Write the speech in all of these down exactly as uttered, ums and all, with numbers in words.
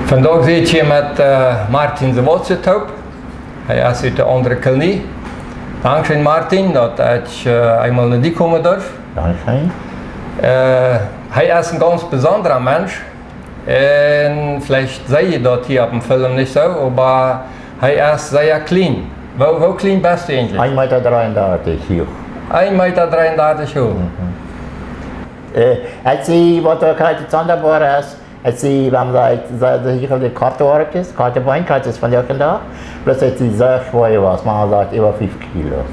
Vondoag sit ekj hia met, eh, Martin Sewotze toop. Hee es ut de aundre Kolonie. Dankscheen, Martin, daut ekj, eh, eemol no die komen durf. Dankscheen. Eh, hee es een gaunz besondra Mensch. Un veleicht seht jie daut hia opp dän Film nich soo, oba hee es sea kjlien. Woo, woo kjlien best du eejentlich? Een Meeta dreeundartich huach. Een Meeta dreeundartich huach. Mhm. Eh, ekj sie, waut uk krakjt daut Sonderbare es, ekj sie, wan see, see, see, ekj haud de korte Oarmkjes, korte Been, krakjt aus vondoag dän Dach, bloos daut ekj sea schwoa wia, Mama sajcht, äwa fief Kilo.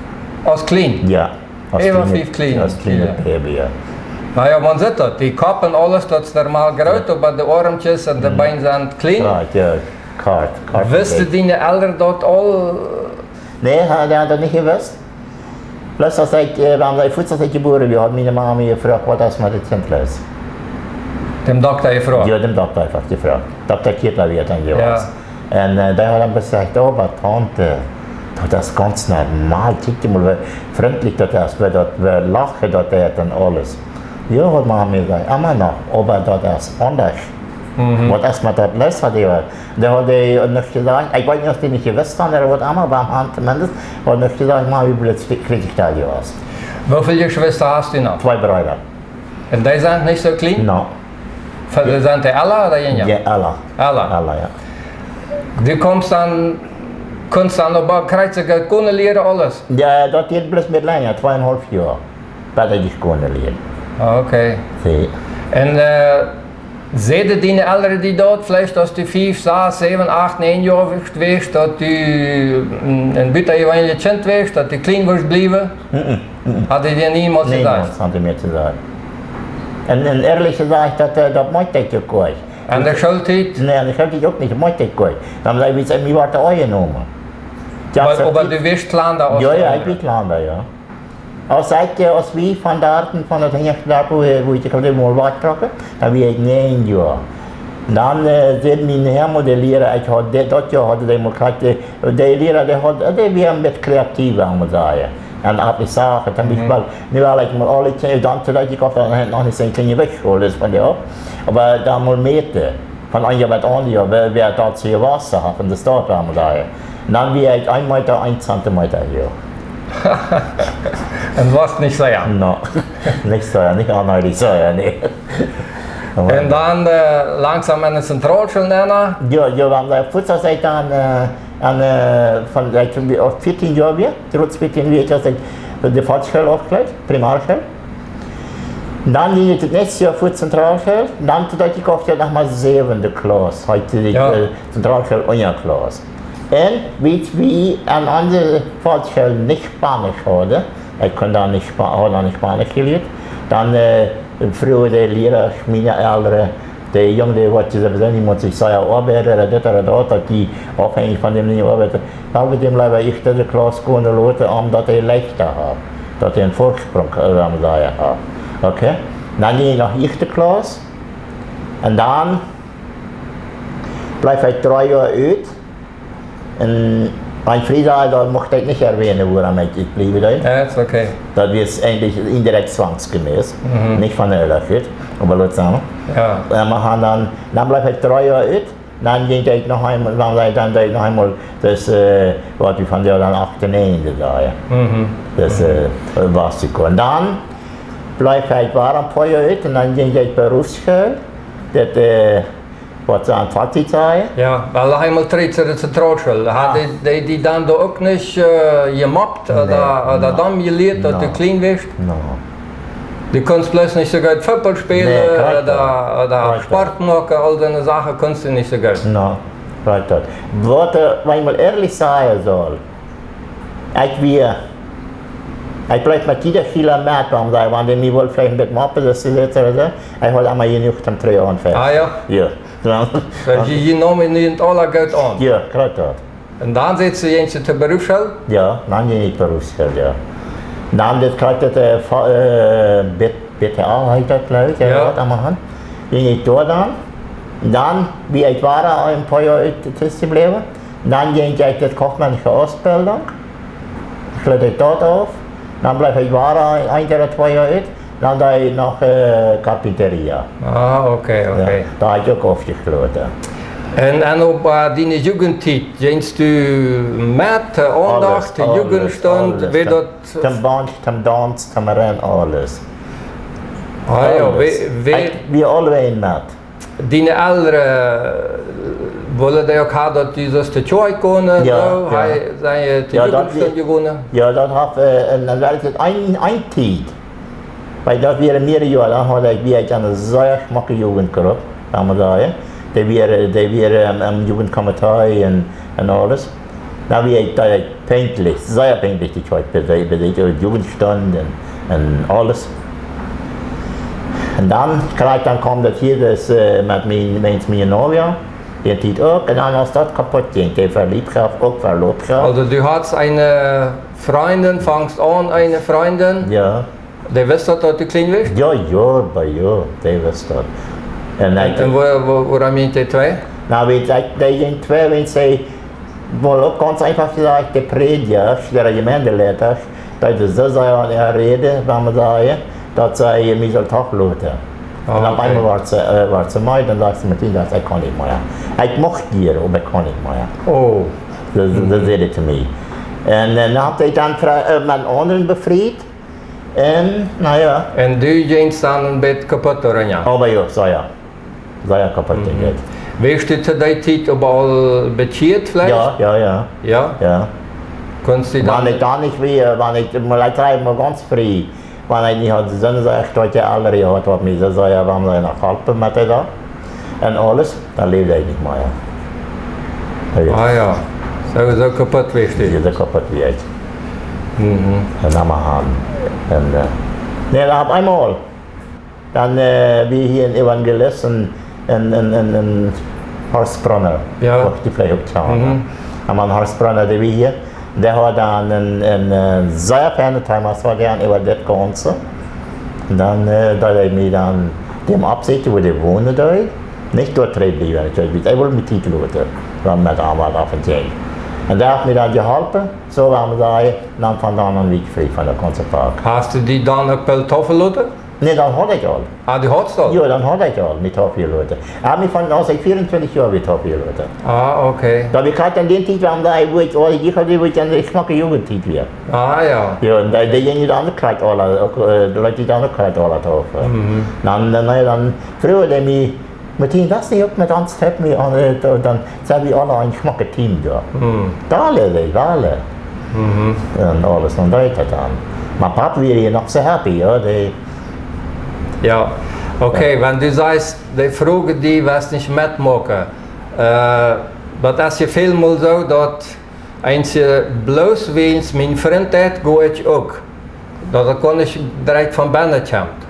Aus kjlien? Jo, aus kjliene, aus kjliene Baby, jo. Na jo, maun sitt daut. De Kopp un aules, daut es normal groot, oba de Oarmkjes un de Been sent kjlien. Jo, jo, kort, kort. Wisten diene Elren daut aul? Nä, dee hauden daut nich jewist. Bloos aus ekj, eh, wan ekj fuaz aus ekj jebuaren wia, haud miene Mama mie jefroacht, waut es met daut Kjint los? Dän Dokta jefroacht? Jo, dän Dokta eefach jefroacht. Dokta Kietler wia daut dan jewast. Jo. Un, eh, dee haud dan jesajcht, oh, oba Taunte, daut es gaunz normal. Kjikj mol, woo frintlich daut es, woo daut, woo lachen daut deit un aules. Jo, haud Mama mie jesajcht, emma noch, oba daut es aundasch. Mhm. Waut es met daut los, haud ekj. Dee haud dee nuscht jesajcht. Ekj weet nich, aus dee nich jewist hauden, ooda waut emma, oba am Haunt tominnst, haud nuscht jesajcht, mau wie bloos kjlien jewast. Woo väl Jeschwista hast du noch? Twee Breeda. Un dee sent nich soo kjlien? No. Sent dee ella ooda jinja? Jo, ella. Ella. Ella, jo. Du kaust dan, kaust dan oba krakjt soo goot gonen lieren, aules? Jo, daut deed bloos met lenja, twee un haulf Joa. Bat ekj gonen lieed. Ah, okay. See. Un, eh, säden diene Elren die daut, veleicht aus du fief, sas, säwen, acht, näajen Joa wia, daut du een, een butajeweenlichet Kjint wieescht, daut du kjlien wieescht bliewen? Mm-mm, mm-mm. Hauden dee die niemols jesajcht? Niemols hauden see mie jesajcht. Un, un ierlich jesajcht, daut, eh, daut moakt ekj uk nich. Aun de Schooltiet? Nä, aun de Schooltiet uk nich, moakt ekj nich. Dan saj wie, mie woat de Oaja jenomen. Jo, oba du wieescht kjlanda aus de aundre? Jo, jo, ekj wia kjlanda, jo. Aus ekj, eh, aus wie von doa, von daut hinjaschte Doarp, wua, wua ekj mol wajchtrocken, dan wia ekj näajen Joa. Dan, eh, säd mien Herr, de Liera, ekj haud, daut Joa haud dee mol krakjt, de, de Liera, dee haud, dee wia een bät kreativ, mott eena sajen. Un haud mie jesajcht, dan bie Mhm. Well, nu well ekj mol aule Kjinja, dan to daut ekj opp, dan haud noch nich sien Kjinja wajchjeschoolt es von dee uk. Oba dan mol mäten. Von een Joa bat aundre Joa, wäa, wäa daut see jewast haft, un de Staut, mott eena sajen. Dan wia ekj een Meeta, een Zentimeta huach. Un wieescht nich sea? No, nich sea, nich aunheilich sea, nä. Un dan, eh, langsom aun de Zentralschool, nä? Jo, jo, dan, eh, fuaz aus ekj dan, eh, aun, eh, von, aus ekj vieetieen Joa wia, trotz vieetieen Joa, aus ekj de Volksschool aufschloot, Primarschool. Dan jinkj ekj daut näakjste Joa fa Zentralschool, dan to daut ekj opp noch mau säwende Klauss, heet dee, Jo. eh, Zentralschool Unjaklauss. Un wiels wie aun onse Volksschool nich Spanisch hauden, ekj kunn doa nich Spa-, haud doa nich Spanisch jelieet, dan, eh, fruagen de Liera, miene Elren, de Jung, dee woat je sowieso niemols sikj sea oabeiden, ooda dit ooda daut, daut dee aufhenjich von däm Dinj oabeiden. Well wie däm leewa ieescht dise Klauss gonen loten, om daut hee leichta haft, daut hee een Väasprunk, eh, om sea haft. Okay? Dan jinkj ekj no ieeschte Klauss. Un dan bleef ekj dree Joa ut. Un een Frieda, daut mucht ekj nich erwähnen, wuarom ekj, ekj bleef doa. Jo, es okay. Daut wia eejentlich indirekt zwangsgemäß, Mhm. nich von de Elren, oba lot sajen. Jo. Un wie haben dan, dan bleef ekj dree Joa ut. Dan jinkj ekj noch eemol, dan deed, dan deed ekj noch eemol, daut, eh, waut wie vondoag dan achtenäajentich sajen. Mhm. Daut, eh, wia ekj. Un dan bleef ekj wada een poa Joa ut un dan jinkj ekj Berufsschool. Daut, eh, waut see aun Fazit sajen. Jo, well, eemol trigj to de Zentralschool. Haud Ah. dee, dee, dee dan doa uk nich, eh, jemobbt, eh, Nä, doa, eh, doa nä. dan jelieet, daut du Nä. kjlien wieescht? Nä. Du kunst bloos nich soo goot Football spälen, Nä, krakjt doa, daut. doa Krakjt doa. Sport moaken, aul soone Sachen kunst du nich soo goot. Nä, krakjt doa. Waut, eh, wan ekj mol ierlich sajen saul, ekj wia, ekj bleef met jieda Schiela met, om sajen, wan dee mie wull veleicht een bät moppen, daut see dit ooda soo, ekj haud emma jenuach om trigj aun fest. Ah, jo? Jo. Soo, jie, jie neemen nu aula goot aun. Jo, krakjt daut. Un dan säd see, jinkj see to Berufsschool? Jo, dan jinkj ekj Berufsschool, jo. Dan dit krakjt daut, eh, fa-, eh, B-, B T A heet daut, jleew ekj, jo, Jo. waut emma han. Jinkj ekj doa dan. Dan, wia ekj wada een poa Joa ut, tus jebläwen. Dan jinkj ekj de kaufmännische Ausbildung. Schloot ekj daut auf. Dan bleef ekj wada een ooda twee Joa ut. Dan deed ekj noch, eh, Carpinteria. Ah, okay, Jo, okay. daut haud ekj uk aufjeschloten. Un, un opp, äh, diene Jugendtiet, deetst du met, äh, Aundacht, aules, Jugendstund, aules, wia daut? Tom Baunt, tom Dauns, tom Rennen, aules. Ah jo, aules. Wie, wie ekj, wie aule wieren met. Diene Elren, äh, wullen dee uk haben, daut du sust no de Kjoakj gonen, jo, soo? Jo. Hee, sent jie no de Jugendstund jegonen? Jo, daut haud, äh, en, en Welt een, een Tiet. Wiels daut wia mea Joaren, dan haud ekj, wia ekj en eene sea schmocke Jugendgrupp, kaun eena sajen. Dee wieren, dee wieren, ähm, em Jugendkomitee un, un aules. Dan wia ekj, daut ekj pinkjlich, sea pinkjlich no de Kjoakj, bie de, bie de Jugendstund un, un aules. Un dan, krakjt dan kjeem daut hia, daut, äh, met mien, met miene Novia, dee Tiet uk. Un dan aus daut kaput jinkj, dee velief sikj, uk velief sikj. Aulsoo, du haudst eene Frindin, fangst aun, eene Frindin? Jo. Dee wist daut, daut du kjlien wieescht? Jo, jo, bie jo, dee wist daut. Un, un woo, woo, wuarom jinkj dee twei? Na, wiels ekj, dee jinkj twei, wiels see, woll uk gaunz eefach jesajcht, de Prädja, de Jemeenteleida, dee deed soo sea aun äa räden, wan wie sajen, daut see mie sull doch loten. Ah, okay. Un opp eemol wort see, äh, wort see meed, dan säd see: "Martin, daut, ekj kaun nich mea. Ekj mucht hia, oba ekj kaun nich mea." Oh. Daut, daut säd see to mie. Un, äh, dan haud ekj dan fre-, äh, met eenen aundren befriet. Un, na jo. Un du jinkjst dan een bät kaput doaraun, jo? Oh, bie jo, sea. Sea kaput, denkj ekj. Wieescht du to dee Tiet oba aul bekjieet veleicht? Jo, jo, jo. Jo? Jo. Kunst du dan, wan ekj dan nich wia, wan ekj, mau ekj dreid mau gaunz frie. Wan ekj nich haud, dan säd ekj, daut jie aule jehuat, waut mie soo sea, wan see noch halpen met daut. Un aules, dan läwd ekj nich mea. Jo. Ah jo. Soo, soo kaput wieescht du? Jo, soo kaput wia ekj. Mhm. Un dan mau aun. Un, äh, nä, dan opp eemol. Dan, äh, wia hia een Evangelist, een, een, een, een, een Horst Bronner. Jo. Wudd ekj veleicht uk sajen. Mhm. Oba een Horst Bronner, dee wia hia. Dee haud dan een, een, äh, sea fein Thema, daut wia dan äwa dit Gaunze. Un dan, äh, deed hee mie dan däm oppsajen, wua dee wonen deed. Nich doa trigj bliewen, ekj weet, ekj wull mie Tiet loten, dan met am waut opp un aun. Un dee haft mie dan jeholpen, soo wan wie sajen, dan von dan aun wia ekj frie von daut gaunze Pack. Hast du die dan uk boolt taufen loten? Nä, dan haud ekj aul. Ah, du haudst aul? Jo, dan haud ekj aul, mie taufen loten. Ekj hab mie von, aus ekj vieauntwintich Joa wia taufen loten. Ah, okay. Daut wia krakjt en dee Tiet, wan dee, wua ekj, oh, ekj haud, wua ekj en de schmocke Jugendtiet wia. Ah, jo. Jo, un dee, dee jinjen dan uk krakjt aule, uk, äh, de Leute dan uk krakjt aule taufen. Mhm. Dan, dan, na jo, dan fruach dee mie: "Martin, west du uk met ons, help mie aun, äh, dan sent wie aule een schmocket Team doa." Mhm. Daut wia, daut wia. Mhm. Un aules, dan deed ekj daut dan. Mien Pap wia hia noch soo happy, jo, dee Jo, okay, jo. Wan du sajchst, dee fruagen die, west nich metmoaken. Äh, daut es je väl mol soo, daut eenje bloos wiels mien Frint deit, go ekj uk. Daut, daut kaun ekj direkt von bennen kjemt.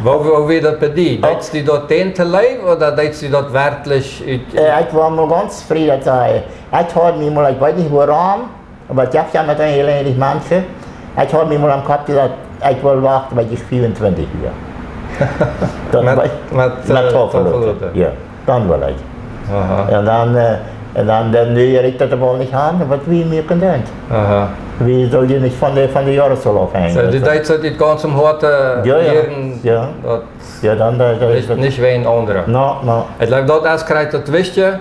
Woo, woo wia daut bie die? Deetst du daut dän to leew, ooda deetst du daut werkjlich ut? Äh, ekj wull mol gaunz frie daut sajen. Ekj haud mie mol, ekj weet nich wuarom, oba ekj hab jo met een Jeläajenheit manche, ekj haud mie mol aum Kopp jesat, ekj wull wachten, bat ekj vieauntwintich wia. Daut met, wia met, met, äh, taufen loten. Taufen loten. Jo, dan wull ekj. Aha. Un dan, äh, un dan, dan wia ekj daut wol nich haben, waut wie mie kunnen. Aha. Wie sullen nich von de, von de Joaren soo aufhenjen, soo, du deetst daut ut gaunzem Hoaten, äh, jo, jo, hieren, jo. Daut jo, dan, äh, daut es nich, nich wäajen aundre. No, no. Ekj jleew, daut es krakjt daut Wichtje,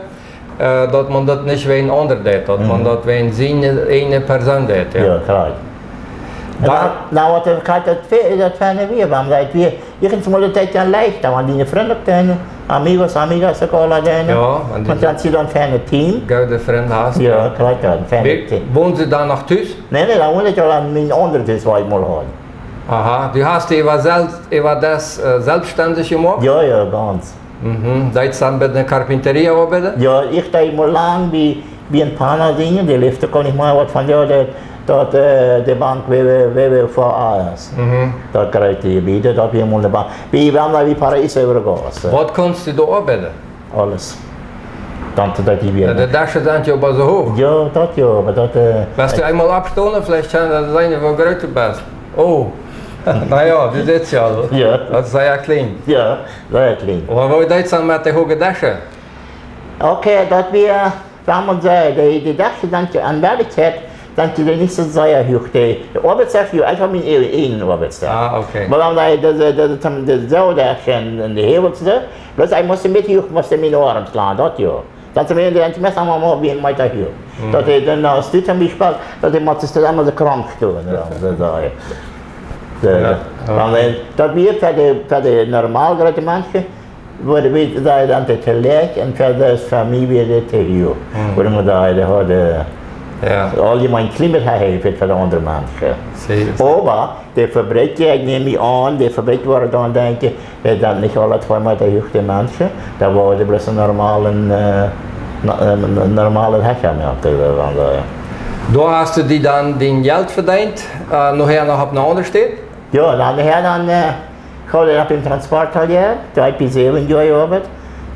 äh, daut maun daut nich wäajen aundre deit, daut maun, mhm, daut wäajen siene eejne Persoon deit, jo. Jo, krakjt. Dan, na, waut, äh, krakjt daut fe-, daut feine wia, wan daut wia, irjentwua de Tiet dan leicht, wan diene Frind uk deeden, amigos, amigas uk aule deeden. Jo, wan du, un dan sie dan feine Team. Goode Frind hast, jo, jo. Krakjt, jo, een feine Team. Wie, wonen see dan noch tus? Nä, nä, dan won ekj aul en mien aundret Hus, waut ekj mol haud. Aha, du hast die äwa selfst, äwa daut, äh, selfststendich jemoakt? Jo, jo, gaunz. Mhm. Deetst dan bie de Carpinteria oabeiden? Jo, ekj deed mol lang bie, bie een Pana sinjen, dee läft uk nich mea, waut von jo, daut, daut, äh, de Bank W W W V A es. Mhm. Daut kjrieech ekj bie, daut wia mol ne Bank. Wie wieren doa bie Paraíso äwa de Gauss. Waut kunst du doa oabeiden? Aules. Dan daut dee wia. Jo, de Deschen sent jo oba soo huach. Jo, daut jo, oba daut, äh, wan du eemol oppstonen, veleicht kaun daut sennen, woo groot du best. Oh. Na jo, du sitst jo aul. Jo. Daut es sea kjlien. Jo, sea kjlien. Oba woo deetst dan met de huache Deschen? Okay, daut wia, wan maun soo, de, de Deschen sent jo aun Werkjkjeit, dan sent dee nich soo sea huach. De, de Oabeitsdesch, jo, ekj haud mienen eej-, eejnen Oabeitsdesch. Ah, okay. Oba dan de, de, de, de, de Soodesch un, un de Häwels, soo, bloos ekj must met huach, must miene Oarms lajen, daut jo. Daut es mie, daut es mie emma mol wia een Meeta hia. Daut hee dan, aus du toom Biespel, daut hee mott sikj daut emma de Krom stonen, jo, soo saj ekj. De, Jo, jo. Dan, eh, daut wia fa de, fa de normal groote Menschen, wua de, wia daut dan to, to leicht un fa de Famielje wia daut to hia. Wuarom daut hee haud, eh, Jo. aul dee mien Klima haud fa de aundre Menschen. See, see. Oba de Fabrikj, ekj näm mie aun, de Fabrikj woaren dan denkjen, daut dan nich aule twee Meeta huach de Menschen, daut woaren bloos een normalen, eh, no-, een, een normalen Hecha moaken, eh, wan, eh. Doa hast du die dan dien Jelt vedeent, eh, nohäa noch opp ne aundre Städ? Jo, dan nohäa dan, eh, ekj haud opp een Transportalier, doa ekj bie säwen Joa jeoabeit.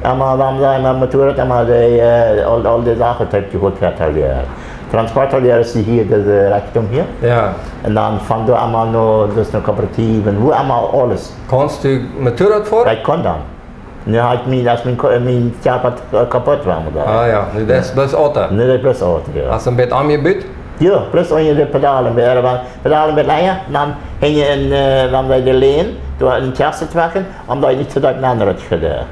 Emma, wan wie met Motorrad, emma de, eh, aul, aul de Sachen trigj jeholt fa Atelier. Transportalier es hia, dise Rechtunk hia. Jo. Un dan von doa emma no, daut es ne Kooperative, wua emma aules. Kaust du Motorrad foaren? Jo, ekj kunn dan. Nu haud ekj mien, aus mien Ko-, mien Kjarpa, eh, kaputt wia, mau doa. Ah jo, nu daut es bloos Auto. Nu daut es bloos Auto, jo. Hast du een bät aunjebut? Jo, bloos unja de Pedalen, oba Pedalen met lenja, dan hinjen en, eh, dan bie de Läden, doa een Kjast to trekken, om daut nich to doa aunrutschen.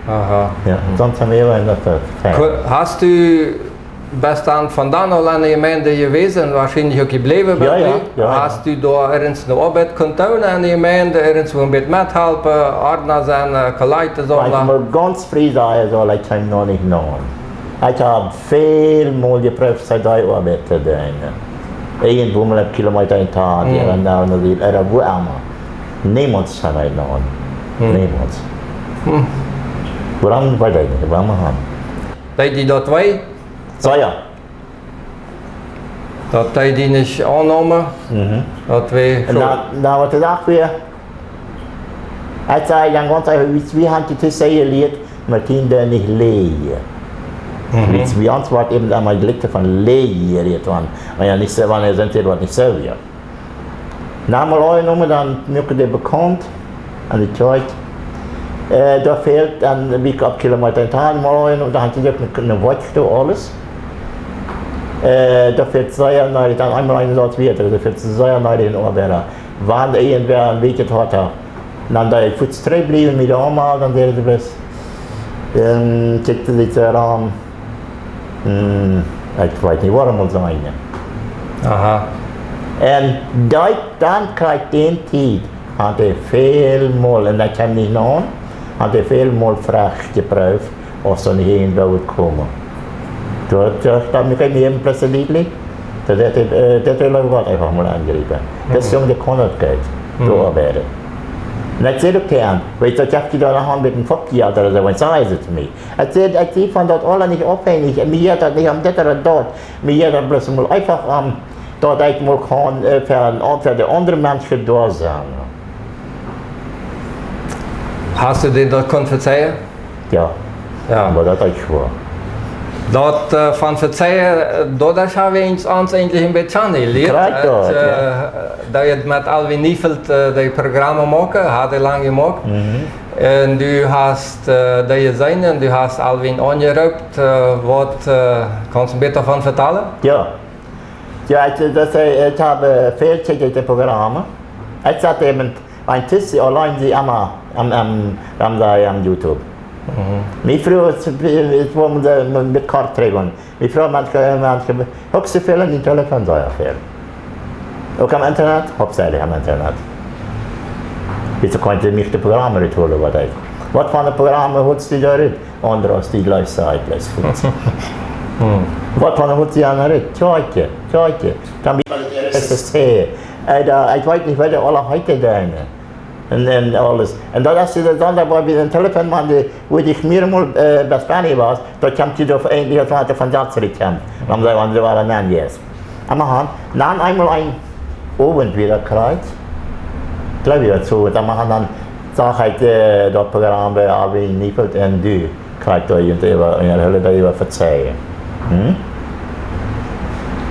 Aha. Jo, sonst haben wir immer noch, eh, Zeit. Ko-, hast du, best dan von dan aul enne Jemeent jewast, woarschienlich uk jebläwen Jo, jo, best, jo, jo. Hast du doa irjent eene Oabeit kunt doonen enne Jemeent, irjent wua een bät methalpen, Ordna sennen, eh, Kollekte saumlen? Ekj mott gaunz frie sajen, soo, ekj kjeem noch nich no. Ekj hab väl mol jeprooft, C D-Oabeit to doonen. Irjentwua mol een Kilomeeta entfernt, Mhm. hia un doa, un doa, ooda wua emma. Niemols kjeem ekj no. Mhm. Niemols. Mhm. Wuarom, weet ekj nich, wuarom han. Deed die daut wee? Soo, jo. Daut deed die nich aunnämen? Mhm. Daut wee Un soo. dan, dan waut ekj docht wia, ekj säd dan gaunz eefach, wie, wie haben die to sajen jelieet, Martin, doo nich läajen. Mhm. Wie, wie ons woat äwen emma jlikj von läajen jelieet, wan, wan jo nich soo, wan et sent, woat nich soo wia. Na, mol aunjenomen, dan muak ekj dee bekaunt aun de Kjoakj. Eh, doa fält dan, wie ekj opp Kilomeeta entfernt, mol aunjenomen, dan haud ekj uk ne, ne Wajch doa aules. Eh, doa fält sea needich, dan eemol een Sauz wieda, doa fält sea needich een Oabeida. Wan irjentwäa een bät Tiet haud, dan deed ekj fuaz trigj bliewen, mie doa aunmelden, dan säd hee bloos, dan kjikjt hee sikj soo aun. Hm, ekj weet nich, wuarom mol soo een. Aha. Un deed dan krakjt dee Tiet, haud hee väl mol, un ekj kjeem nich no, haud hee väl mol Froagen jeprooft, aus see nich irjentwua komen. Doa, doa, daut muak ekj mie äwen plötzlich dietlich, daut, daut, eh, daut hee waut eefach mol aunjriepen. Daut Mhm. Jung, dee kaun daut goot, Mhm. doa oabeiden. Un ekj säd uk to am, weetst du, ekj hab die doa noch een bät fuaz jehaut, ooda soo, waut säd hee to mie? Ekj säd, ekj sie von daut aula nich aufhenjich, un mie jeit daut nich om dit ooda daut, mie jeit daut bloos mol eefach om, daut ekj mol kaun, eh, fa een, fa de aundre Menschen doa sennen. Hast du dän daut kunt vezeien? Jo. Jo. Oba daut ekj schwoa. Daut, eh, von vezeien, eh, daut, daut hab wie ons, ons eejentlich een bät aunjelieet. Krakjt daut, jo. Eh, daut jie met Alwin Niefeld, eh, dee Programme moaken, haud hee lang jemoakt. Mhm. Un du hast, eh, dee jeseenen, un du hast Alwin aunjeroopt, eh, waut, eh, kaust du een bät doavon vetalen? Jo. Jo, ekj, daut, eh, ekj hab, eh, väl Tiet jejäft de Programme. Ekj sat äwen, mien Tisch auleen sie emma aum, aum, aum, aum YouTube. Mhm. Mien Fru es, es, woat met, met Kort träwen. Mien Fru, manchmol, manchmol, huck see väl aun dän Telefon, saj ekj väl. Uk aum Internet, hauptsächlich aum Internet. Wieso kaun ekj nich de Programme rutholen, waut ekj. Waut fa Programme holst du doa rut? Aundre aus dee jlikj, saj ekj bloos fuaz. Hm. Waut fa holst du aun rut? Kjoakj, Kjoakj. Dan bie S S C. Eh, doa, ekj weet nich, waut dee aula heeten doa. Un, un aules. Un daut es de Sonda, wua wie dän Telefon, Maun, dee, wua ekj mea mol, eh, bie Spanje wia, doa kjeem dee doa eejentlich, aus wan et von Salzburg kjeem. Dan saj wie, dee wieren dan jeist. Oba han, dan eemol een Owent wia daut krakjt. Ekj jleew, wia daut soo, dan, oba han, dan sach ekj, eh, daut Programm bie Alwin Niefeld un du. Krakjt doa irjent äwa, un hee deed äwa vezeien. Hm?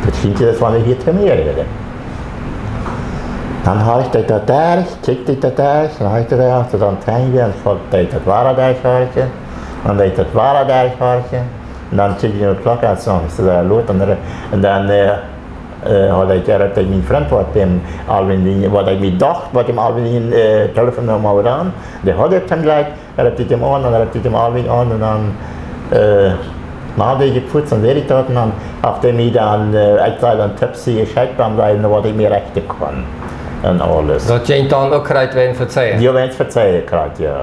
Daut Kjindje, daut wia hia to mie, jo. Dan haud ekj daut doa derch, kjikjt ekj daut doa derch, dan haud ekj daut doa, daut dan teng wia, un ekj deed daut wada derchhorchen, dan deed ekj daut wada derchhorchen, un dan kjikjt ekj no de Klock, un soo, es daut lot, un, un dan, eh, eh, haud ekj, haud ekj mien Frint, waut däm Alwin, waut ekj mie docht, waut däm Alwin, eh, Telefonnumma wia dan, dee haud ekj dan jlikj, Ekj roopt däm aun, dan roopt däm Alwin aun un dan, eh, Nadenkjt fuats un säd ekj daut, un dan haft hee mie dan, äh, ekj säd dan Tipps jeschekjt, dan säd hee, waut ekj mie rechten kunn. Un aules. Daut jinkj dan uk krakjt wäajen Vezeien? Jo, wäajen Vezeien krakjt, jo.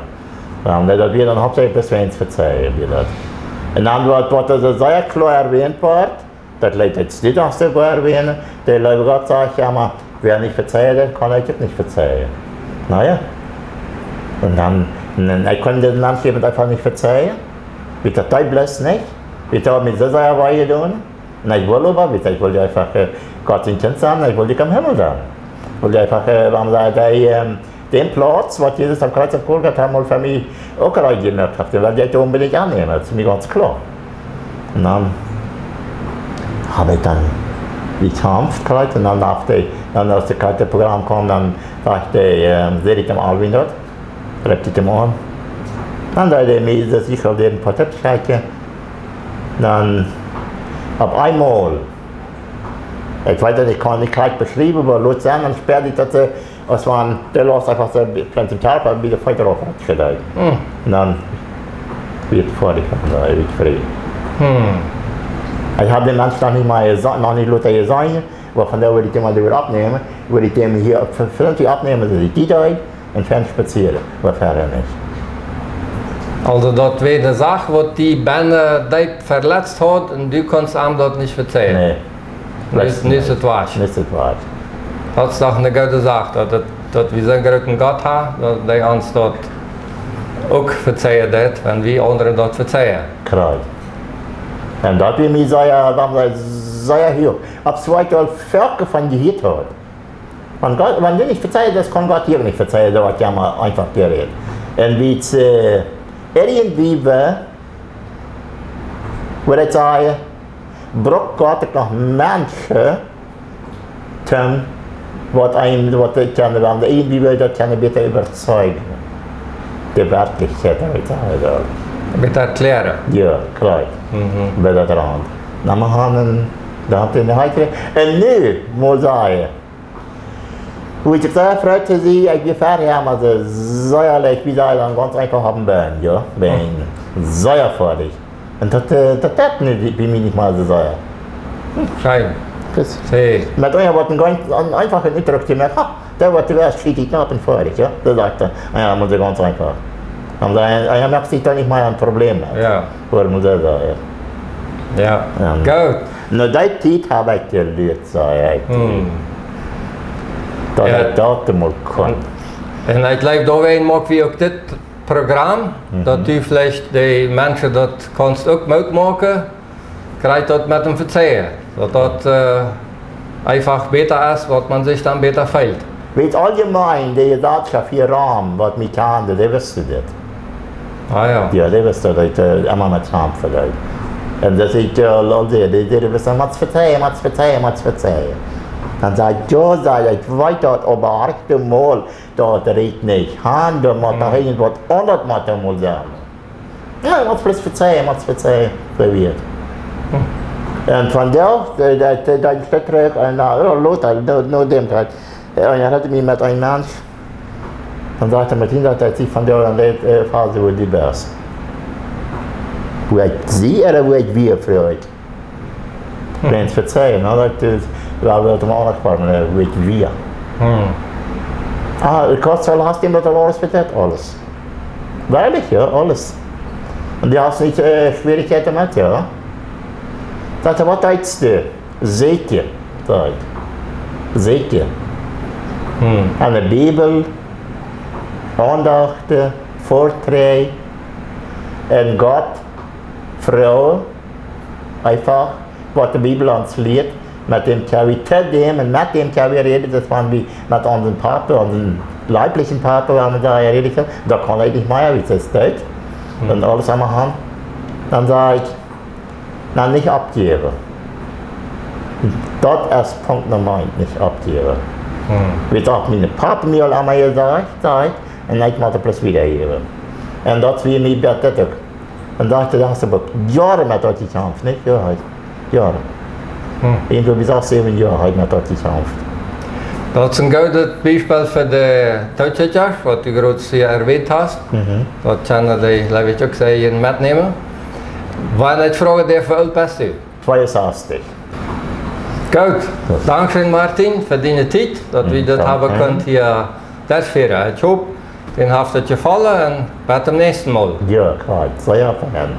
Dan, äh, daut wia dan hauptsächlich bloos wäajen Vezeien, wia daut. Un dan waut, waut doa sea kloa erwähnt wort, daut leet ekj dit uk soo erwähnen, de leewe Gott sajcht, jo, oba wäa nich vezeien deit, kaun uk nich vezeien. Na jo. Un dan, un dan, ekj kunn disen Mensch äwent eefach nich vezeien. Wiels daut deed bloos nich. Wiels daut haud mie soo sea wee jedonen. Un ekj wull oba, wiels ekj wull eefach, äh, Gott sien Kjint sennen, ekj wull em Himmel sennen. Wull eefach, äh, wuarom säd hee, ähm, dän Plauz, waut Jesus aum Kjriez opp Golgatha mol fa mie uk reed jemoakt haft, dän wull ekj onbedinjt aunnämen, daut es mie gaunz kloa. Un dan hab ekj dan dee Kjamf krakjt un dan, aus de, dan aus daut krakjt Programm kjeem, dan säd ekj, ähm, säd ekj däm Alwin daut, reep ekj däm aun. Dan säd hee mie, daut ekj sull dän een poa Tipps kjrieen. Dan opp eemol, ekj weet daut, ekj kaun nich krakjt beschriewen, oba lot sennen, dan späad ekj daut, äh, aus wan de Laust eefach soo bie, bie däm Kjarpa, bie de Feet rauf haud jedeelt. Hm. Un dan wia et foadich, dan wia ekj frie. Hm. Ekj hab dän Mensch noch nich mol jese-, noch nich lota jeseenen, oba vondoag wull ekj dän mol wada oppnämen, wull ekj däm hia opp, vernünftig oppnämen, daut ekj dee deed, un fein spazieren, oba wieda nich. Aulsoo daut wia eene Sach, waut die bennen deep veletzt haud un du kunst am daut nich vezeien. Nä. Nich, nich daut wea. Nich daut wea. Daut es doch eene goode Sach, daut, daut, daut wie soon grooten Gott haben, daut hee ons daut uk vezeien deit, wan wie aundre daut vezeien. Krakjt. Un daut wia mie sea, daut wia sea hia. Opp Schwäbisch woat foaken von jehieet haud. Wan Gott, wan du nich vezeist, dan kaun Gott die nich vezeien, daut woat je mau eefach jerät. Un wie, äh, irjentwie, wudd ekj sajen, brukt Gott uk noch Menschen, toom, waut een, waut ekj kjann, wan irjentwie wudd daut kjennen bäta äwazeijen. De Werkjlichkjeit, daut ekj sajen well. Bäta erkjläaren. Jo, krakjt. Mhm. Bie daut Raunt. Na, wie haben, doa haft hee ne Heilkjeit. Un nu, mol sajen, woo ekj sea frei to sennen, ekj wia foaken, oba soo sea leicht, wie sajen dan gaunz eefach opp dän Been, jo. Been. Hm. Sea foadich. Un daut, äh, daut deed mie, bie mie nich mol soo sea. Hm, scheen. Daut, see, met eenem waut een gaunz, een eefachet Utdruck to moaken, ha, dee waut du wieescht, schiet ekj opp un foadich, jo. Daut sajcht hee, na jo, dan mott ekj gaunz eefach. Dan sajcht hee, hee moakt sikj doa nich mea een Problem met. Jo. Wuarom mott hee daut, jo? Jo. Jo. Goot. No dee Tiet hab ekj jelieet, saj ekj. Hm. Daut Jo. ekj daut mol kunn. Un ekj jleew, doawäajen moak wie uk dit Programm, Mhm. daut du veleicht de Menschen daut kaust uk Moot moaken, krakjt daut met däm Vezeien. Daut daut, äh, eefach bäta es, waut maun sikj dan bäta feelt. Weetst, auljemein, de Jeselschoft hia rom, waut mie kjanden, dee wisten dit. Ah jo. Jo, dee wisten, daut ekj, äh, emma met Kjamf haud. Un daut ekj, äh, aul säd, dee, dee wisten, motst vezeien, motst vezeien, motst vezeien. Dan säd ekj, jo, säd ekj, ekj weet daut, oba rajcht mol, daut rät nich. Han, doa mott doch Mhm. irjentwaut aundasch mott doa mol sennen. Jo, motst bloos vezeien, motst vezeien, soo wia et. Hm. Un vondoag, dee, dee, dee, dee Stekj trigj, un, äh, jo, lota, no, no däm Tiet, äh, un hee haud mie met een Mensch, dan säd hee, Martin, daut hee sikj vondoag aun de, äh, Phase, woo du best. Woo ekj sie, ooda woo ekj wia, froag ekj. Hm. Wan ekj vezeien, no, daut es, well, well, om aundasch to formuleren, woo ekj wia. Hm. Ah, ekj haud soo Last, daut hee aules vetalt, aules. Werkjlich, jo, aules. Un du hast nich, äh, Schwierichkjeiten met, jo? Sajcht hee, waut deist du? Säkjen, säd ekj. Säkjen. Hm. Aun de Bibel, Aundachten, Vorträge, un Gott, froagen, eefach, waut de Bibel ons lieet, met däm kjenn wie, to däm un met däm kjenn wie räden, daut wan wie met onsen Papa, onsen leiblichen Papa, wan wie doa räden kjennen, daut kaun ekj nich mea, wiels hee es doot. Hm. Un aules aun de Haunt. Dan saj ekj, na, nich oppjäwen. Daut es Punkt Numma eent, nich oppjäwen. Hm. Wiels daut mien Papa mie aul emol jesajcht, sajcht, un ekj mott daut bloos wiedajäwen. Un daut wia mie bie dit uk. Un daut, daut hast du oba Joaren met daut jekjamft, nich? Jo, hee. Joaren. Hm. Irjentwoo bie sas, säwen Joa hab ekj met daut jekjamft. Daut es een goodet Biespel fa de Tookjikjasch, waut du krakjt hia erwähnt hast. Mhm. Daut kjennen dee, jleew ekj, uk sea metnämen. Wan ekj froagen darf, woo oolt best du? Tweeunsastich. Goot. Dankscheen, Martin, fa diene Tiet, daut wie daut haben kunnen hia derchfieren. Ekj hop, dän haft daut jefollen un bat toom näakjsten Mol. Jo, kloa, sea fein.